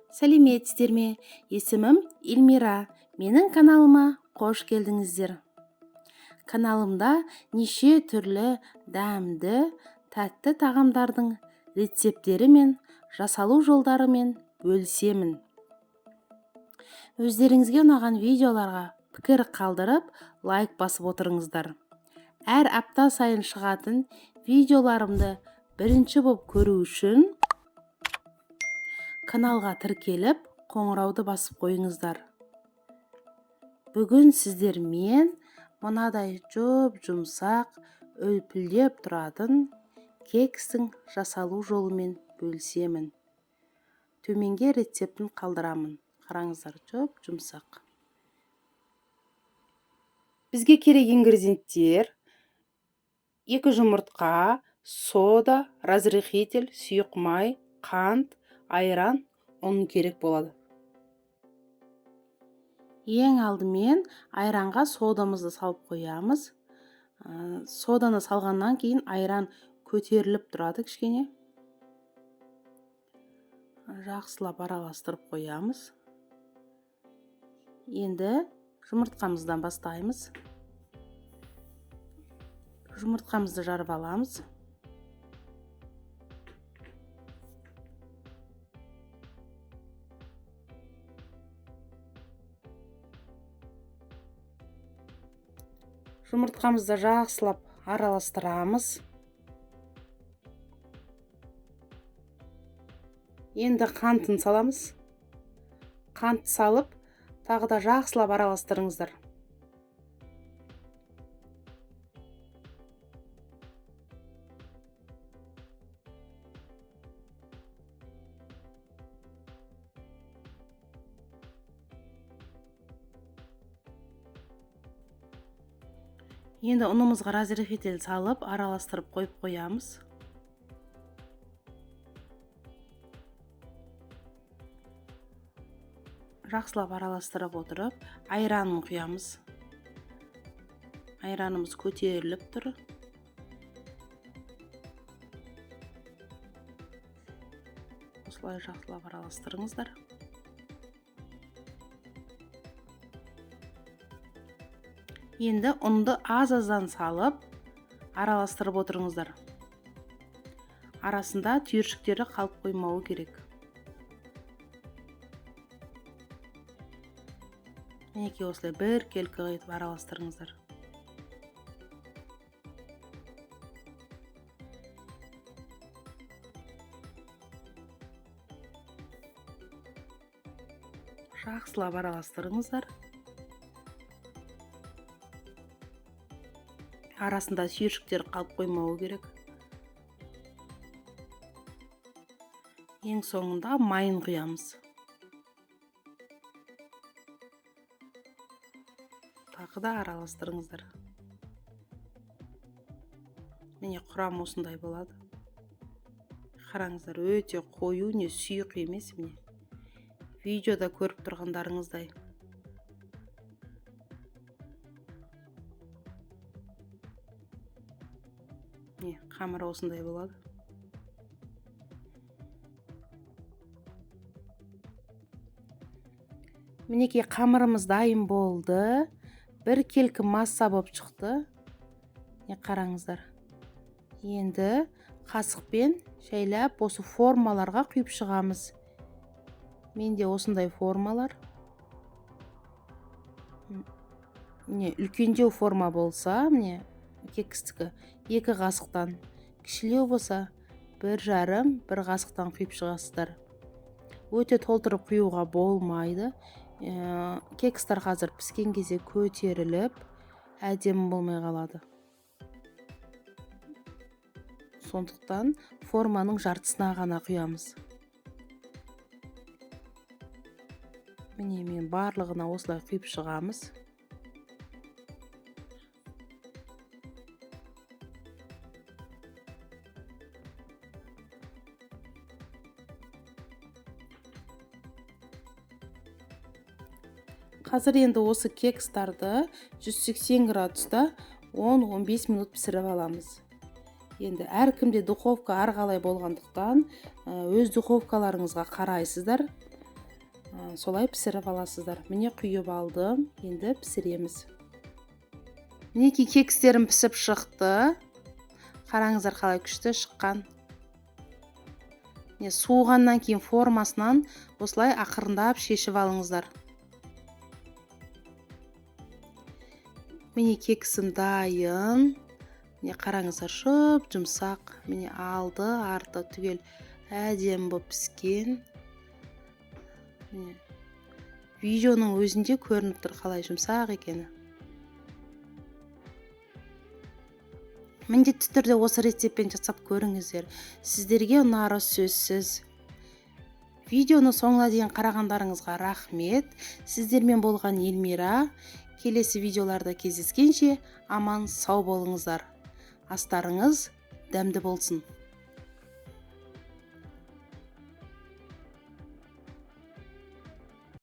Сәлеметсіздер ме? Есімім Эльмира. Менің каналыма қош келдіңіздер. Каналымда неше түрлі дәмді, тәтті тағамдардың рецепттері мен жасалу жолдарымен бөлісемін. Өздеріңізге ұнаған видеоларға пікір қалдырып, лайк басып отырыңыздар. Әр апта сайын шығатын видеоларымды бірінші боп көру үшін каналға тіркеліп, қоңырауды басып қойыңыздар. Бүгін сіздермен мынадай жұп-жұмсақ, үлпілдеп тұратын кекстің жасалу жолымен бөлісемін. Төменге рецептін қалдырамын. Қараңыздар, жұп-жұмсақ. Бізге керек ингредиенттер: 2 жұмыртқа, сода, разрыхлитель, сұйық май, қант, айран, ұн керек болады. Ең алдымен айранға содамызды салып қоямыз. Соданы салғаннан кейін айран көтеріліп тұрады кішкене. Жақсылап араластырып қоямыз. Енді жұмыртқамыздан бастаймыз. Жұмыртқамызды жарып аламыз. Жұмыртқамызды жақсылап араластырамыз. Енді қантын саламыз. Қант салып, тағы да жақсылап араластырыңыздар. Енді ұнымызға разрыхлитель салып, араластырып қойып қоямыз. Жақсылап араластырып отырып, айранын құямыз. Айранымыз көтеріліп тұр. Осылай жақсылап араластырыңыздар. Енді ұнды аз-аздан салып, араластырып отырыңыздар. Арасында түйіршіктері қалып қоймауы керек. Мінекей осылай біркелкі етіп араластырыңыздар. Жақсылап араластырыңыздар. Арасында сүйіршіктер қалып қоймауы керек. Ең соңында майын құямыз. Тағы да араластырыңыздар. Міне құрам осындай болады. Қараңыздар, өте қою, не сұйық емес міне. Видеода көріп тұрғандарыңыздай. Міне, қамыры осындай болады. Мінекей қамырымыз дайын болды. Біркелкі масса болып шықты. Міне қараңыздар. Енді қасықпен шәйлап осы формаларға құйып шығамыз. Менде осындай формалар. Міне үлкендеу форма болса, міне кекстікі 2 қасықтан, кішілеу болса бір жарым, бір қасықтан құйып шығасыздар. Өте толтырып құюға болмайды. Кекстер қазір піскен кезде көтеріліп, әдемі болмай қалады. Сондықтан форманың жартысына ғана құямыз. Міне мен барлығына осылай құйып шығамыз. Қазір енді осы кекстарды 180 градуста 10-15 минут пісіріп аламыз. Енді әркімде духовка әрқалай болғандықтан, өз духовкаларыңызға қарайсыздар. Солай пісіріп аласыздар. Міне, құйып алдым, енді пісіреміз. Мінекей, кекстерім пісіп шықты. Қараңыздар, қалай күшті шыққан. Міне, суығаннан кейін формасынан осылай ақырындап шешіп алыңыздар. Міне, кексім дайын. Міне, қараңыздар, жұп-жұмсақ. Міне, алды, арты түгел әдемі болып піскен. Міне, видеоның өзінде көрініп тұр қалай жұмсақ екені. Міндетті түрде осы рецептпен жасап көріңіздер. Сіздерге ұнары сөзсіз. Видеоны соңына дейін қарағандарыңызға рахмет. Сіздермен болған Эльмира. Келесі видеоларда кездескенше аман сау болыңыздар. Астарыңыз дәмді болсын.